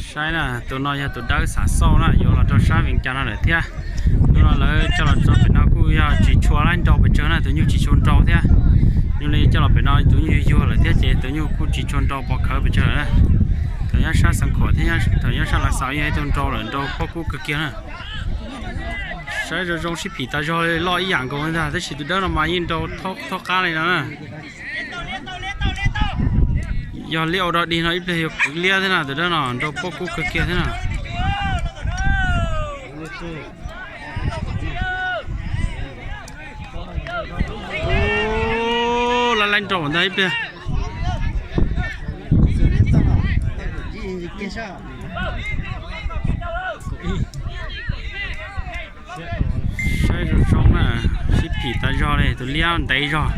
Saib na, tus no yog tus dawb xav xauj na, yuav los rau sab Vias Cas no lawm thiab. Tus no lawv coj los tso pem no kuj yog tsis tshua laib nrau pes tsawg na, tus nyuj tsis tshua nrau thiab. Yog li coj los pem no tus nyuj yuag yuag lawm thiab ces tus nyuj kuj tsis tshua nrau pov khawv pes tsawg lawm na. Thaum nyob sab Xeev Khuam thiab thaum nyob sab Lav Xaus yeej ib tug nrau lawm, nrau pob kub kawg kiag na. Saib zoo zoo sib phim tas zog li, loj ib yam nkaus li ntag, tab sis tus dawb no mas yeej nrau thaub qab li no na. Yog liab ua dog dig no ib pliag yuav kwv liab thiab na, tus dawb no nrau pob kub kawg kiag thiab na. Laib laib nrau ntag ib pliag. Saib zoo zoo na, sib phim tas zog li, tus liab ntev zog,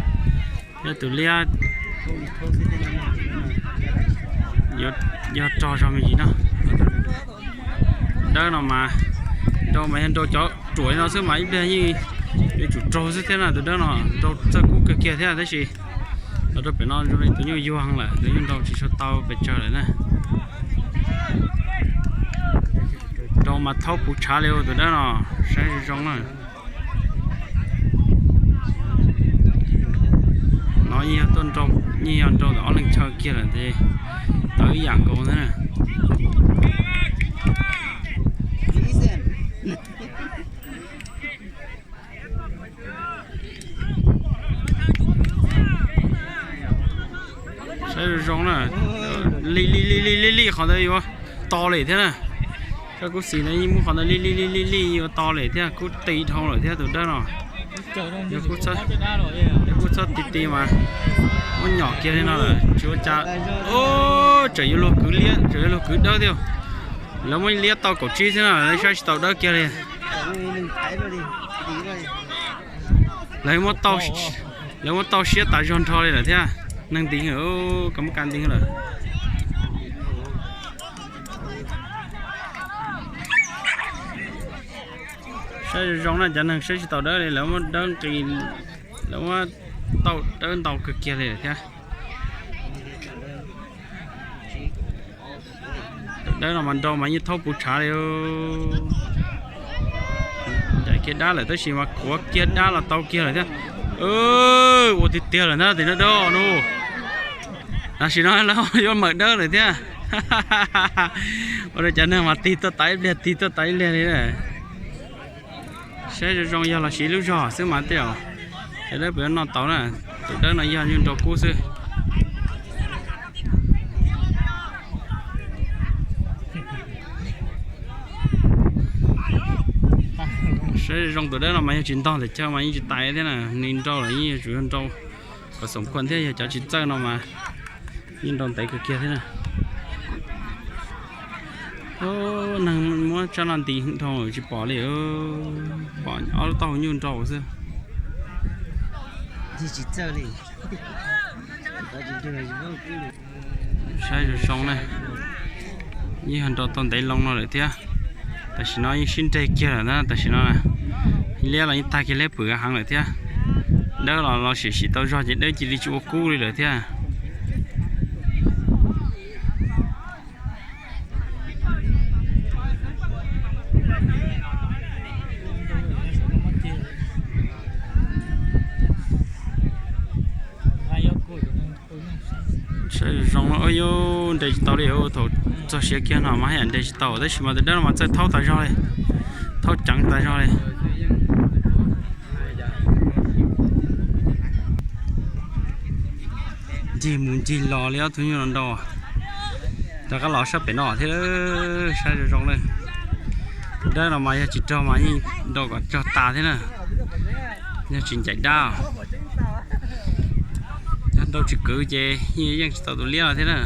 yog tus liab yog rog zog me ntsis no. Dawb no mas nrau mas yog nrau cov ruam li no xwb mas ib pliag yeej yuav tsum raug xwb thiab na, tus dawb no nrau txawj kub kawg kiag thiab tab sis los rau pem no zoo li tus nyuj yuag heev lawm, tus nyuj nrau tsis tshua tau pes tsawg lawm na. Nrau mas thaub puv tshav li tus dawb no, saib zoo zoo na. No yeej yog tuaj nrau, yeej yog nrau ntawm ob leeg chaw kiag lawm ces tau ib yam nkaus ntag na. Saib zoo zoo na, li li li li li li qhov ntawd yuav to lawm thiab na. Koj kuj xis ntawd yeej muab qhov ntawd li li li li li yuav to lawm thiab, kub ti dhau lawm thiab tus dawb no. Yog kub txhob ti ti mas muab nyom kiag li no lawm tsis ua cas. Tseem yuav luag kwv liab, tseem yuav luag kwv dawb thiab. Lawv muab liab tau kaum tsib xwb na, lawv saib tsis tau dawb kiag li. Lawv muab tau, lawv muab tau siab tas zog nrho li lawm thiab. Neeg nti, ka muab ka nti lawm. Saib zoo zoo na, cov neeg saib tsis tau dawb li, lawv muab dawb nqis, lawv muab tau dawb ntau kawg kiag li lawm thiab. Dawb no mas nrau mas yeej thaub puv tshav li. Ncaim kiag dab lawm tab sis mas khuav kiag dab los tau kiag lawm thiab. Ua tiag tiag lawm ntag tim no dab no. Tam sim no lawv yuav mawm dawb lawm thiab. Ua rau cov neeg mas tig tuaj tas ib pliag tig tuaj tas ib pliag li. Saib zoo zoo yog los siv lub zog xwb mas tej zaum cov dawb puas yuav noj tau na. Tus dawb no yog nyuj nrau kub xwb. Saib zoo tus dawb no mas yog tsis ntog ntawm chaw mas yeej tsis tais thiab na, nws nrau los yeej yuav tsum yog nrau kom xoom khuam thiab, yog cov tsis txawj no mas yeej nrau ntev kawg kiag thiab na. Neeg muab tsab no nti dhau tsis pom li, pom ob lub taub hau nyuj nrau xwb. Saib zoo zoo na, yeej yog nrau tau ntev loo no lawm thiab. Tam sim no yeej sib nreg kiag lawm na, tam sim no liab los yeej tag kiag liab pwm heev lawm thiab. Dawb los los sim sim tau zog ces dawb cia li tsis ua kub li lawm thiab. Saib zoo zoo, yuav nres tsis tau li, thaum txog siav kiag no mas haj yam nres tsis tau, tab sis mas tus dawb no mas txawj thaub tas zog li, thaub ceev tas zog li. Ncig mus ncig los li ob tug nyuj no nrau. Rov qab los sab pem no thiab, saib zoo zoo na. Tus dawb no mas yog tsis raug mas yeej nrau kom raug tas thiab na. Yog tsis ncaim dab, yog nrau tsis kwv ces yeej yeej tsis tau tus liab no thiab na.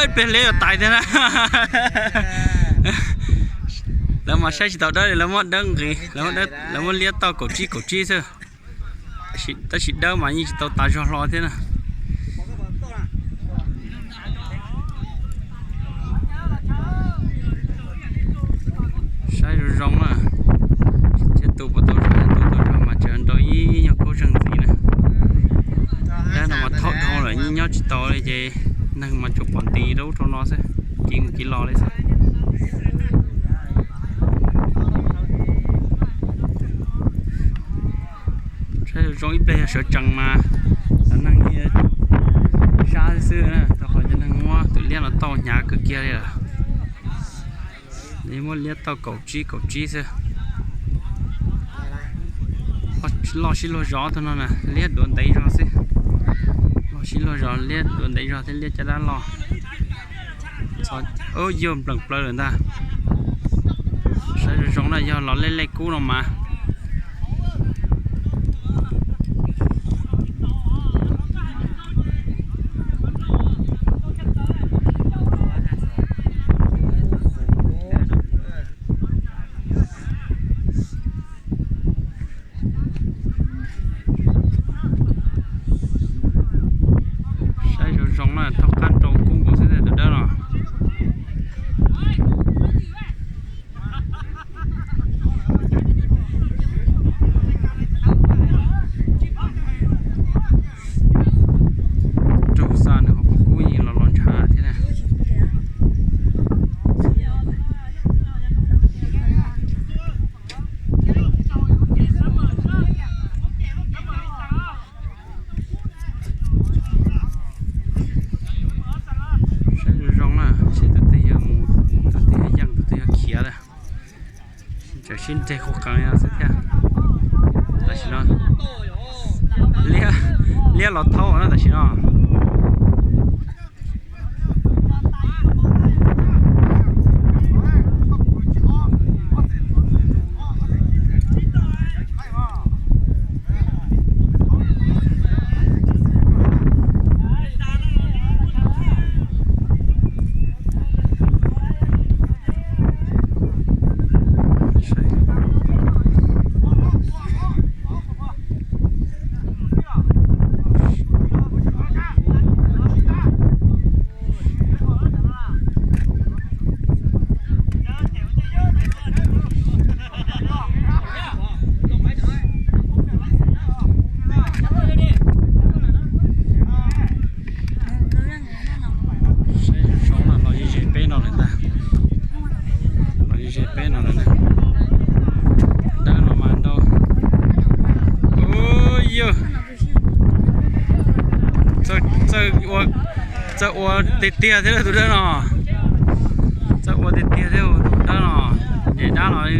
Ib pliag liab yuav tais thiab na. Lawv mas saib tsis tau dawb li, lawv muab dawb nqis, lawv muab liab tau kaum tsib kaum tsib xwb. Tab sis dawb mas yeej tsis tau tas zog hlo thiab na. Saib zoo zoo na, thiab tus puas tau zog, tus tau zog mas tseem nrau ib nyuag khaub zeeg ntxiv na. Dab no mas thaub dhau lawm, nyob tsis tau li ces neeg mas tsuas pom nti rau ub rau no xwb, kiv mus kiv los li xwb. Saib zoo zoo ib pliag yog sawv tsees mas cov neeg sab xwb na, rau qhov cov neeg muab tus liab no tauj hnyav kawg kiag li lawm. Muab liab tauj kaum tsib kaum tsib xwb. Loj sib luag zos tus no na, liab duav ntev zog xwb. Loj sib luag zos, liab duav ntev zog thiab liab caj dab loj. Yog npleem plaws lawm ntag. Saib zoo zoo na, yog los lej lej kub no mas. Saib zoo zoo na, thaub qab nrau kub nkaus xwb tus dawb no. Raug xa nws hauv paus kub yeej los los ntshav thiab na. Saib zoo zoo na, seb tus twg yuav mus, tus twg yuav yeej, tus twg yuav khiav lawm. Tseem sib nres qhuv qees li no xwb thiab. Tam sim no liab los thaub na tam sim no. Saib zoo zoo na, los ze ze peb no lawm ntag. Los ze ze peb no lawm na. Dawb no mas nrau. Ub yog, txawj ua tiag tiag thiab tus dawb no. Txawj ua tiag tiag thiab tus dawb no. Ces dab los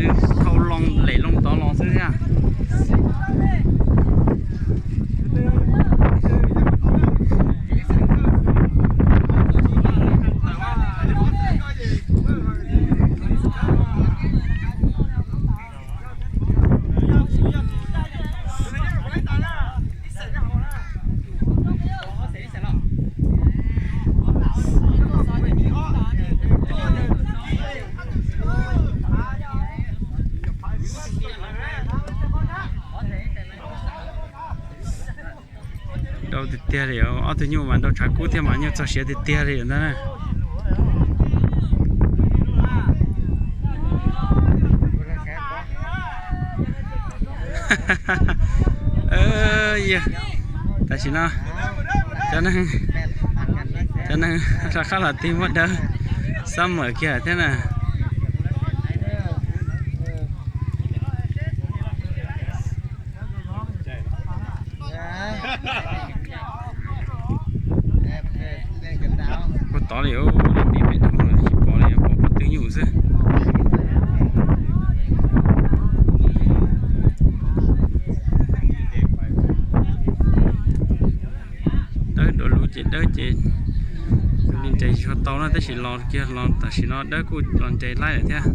thau loo lem loo tod los xwb thiab. Nrau tiag tiag li, ob tug nyuj mas nrau tshav kub thiab mas nyuj txog siav tiag tiag li ntag na. Tam sim no cov neeg rov qab los tig muab dawb xab mawm kiag thiab na. Ua tod li, tib pem no tsis pom li, pom pog twb nyuj xwb. Dawb dua lub ces dawb ces li nres tsis tshua tau na, tab sis los kiag los tam sim no dawb kuj los nres laib lawm thiab.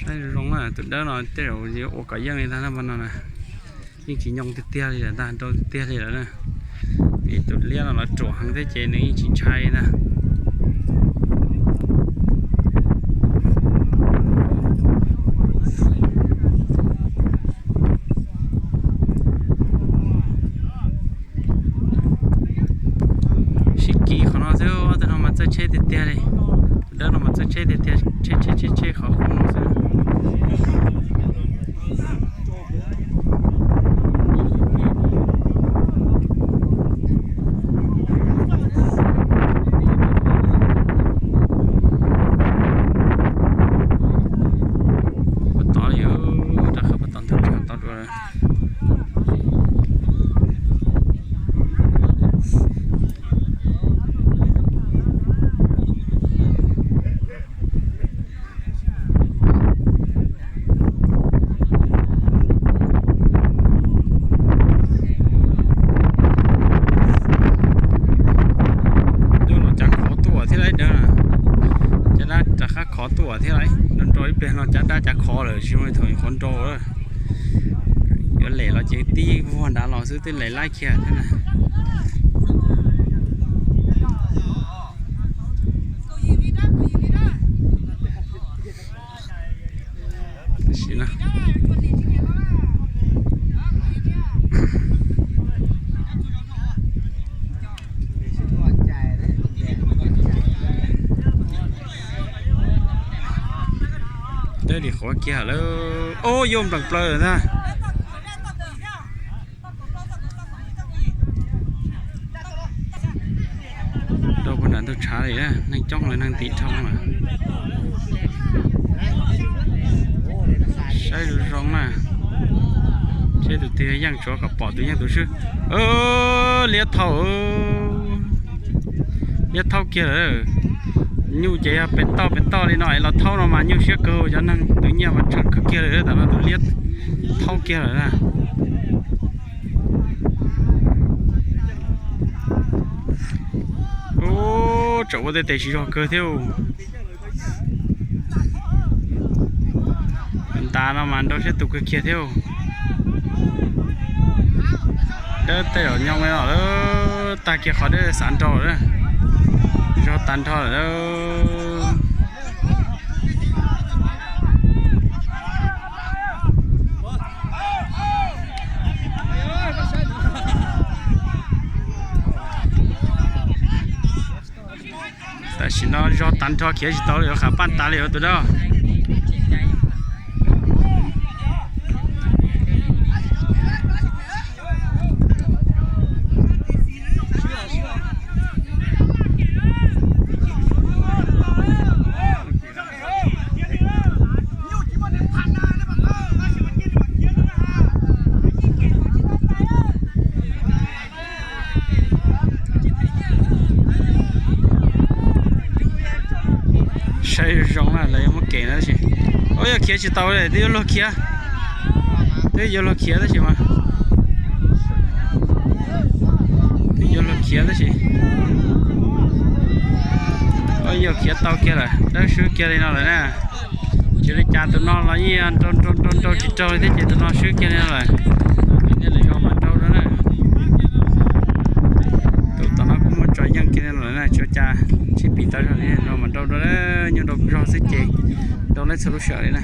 Saib zoo zoo na, tus dawb no tej zaum yuav ua kom yeej li ntag na, no na. Yeej tsis nyoo tiag tiag li lawm ntag, nrau tiag tiag li lawm na. Vim tus liab no los ruam heev thiab ces nws yeej tsis ntshai li ntag. Txawj tsheb tiag tiag li. Tus dawb no mas txawj tsheb tiag tiag, tsheb tsheb tsheb tsheb qhov qub no xwb. Puag tod li, rov qab puag tom ntug tshaj tod dua. Cov los cav khov tuaj thiab lauj, cov dab rov qab khov tuaj thiab lauj, nrau nrau ib pliag no cov dab cav khov lawm tsis zoo li thaum nyuam qhuav nrau lawm. Yuav lem los ces tib vuag nrad los xwb twb lem laib kiag thiab na. Tam sim no dawb li qhuav kiag lawm. Ob, yuav nplees plaws lawm ntag. Rau puag nram ntug tshav li, neeg coob lawm, neeg ntim dhau lawm. Saib zoo zoo na. Seb tus twg yeej, tsuav kom pom tus yeej tus swb. Liab thaub, liab thaub kiag lawm. Nyuj ces yog pem toj pem toj li no es los thaub no mas nyuj siab kawg, cov neeg tus nyiaj mas tsawg kawg kiag lawm, tam no tus liab thaub kiag lawm na. Ub, tseem ua tej tes tsis zog kawg thiab. Ntas no mas nrau siab tus kawg kiag thiab. Dawb tej zaum nyob no lawm, tag kiag qhov dawb xav nrau lawm, zog tag nrho lawm. Tam sim no zog tag nrho khiav tsis tau li, qham paj tas li tus dawb. Saib zoo zoo na, lawv yuav muab kev na tab sis, ua yog khiav tsis tau li, twb yuav luag khiav, twb yuav luag khiav tab sis mas, twb yuav luag khiav tab sis, ua yog khiav tau kiag lawm, dawb swb kiag li no lawm na. Tsis li cas tus no los yeej nrau nrau nrau nrau tsis raug li thiab ces tus no swb kiag li no lawm. Vim nej lwm zaus mam nrau dua na. Tus tom no kuj muaj tso yeej kiag li no lawm na, tsis ua cas, tsis pib tau zog li, mam nrau dua, nyuj nrau zog xwb ces nrau lawm txhua lub sij hawm li na.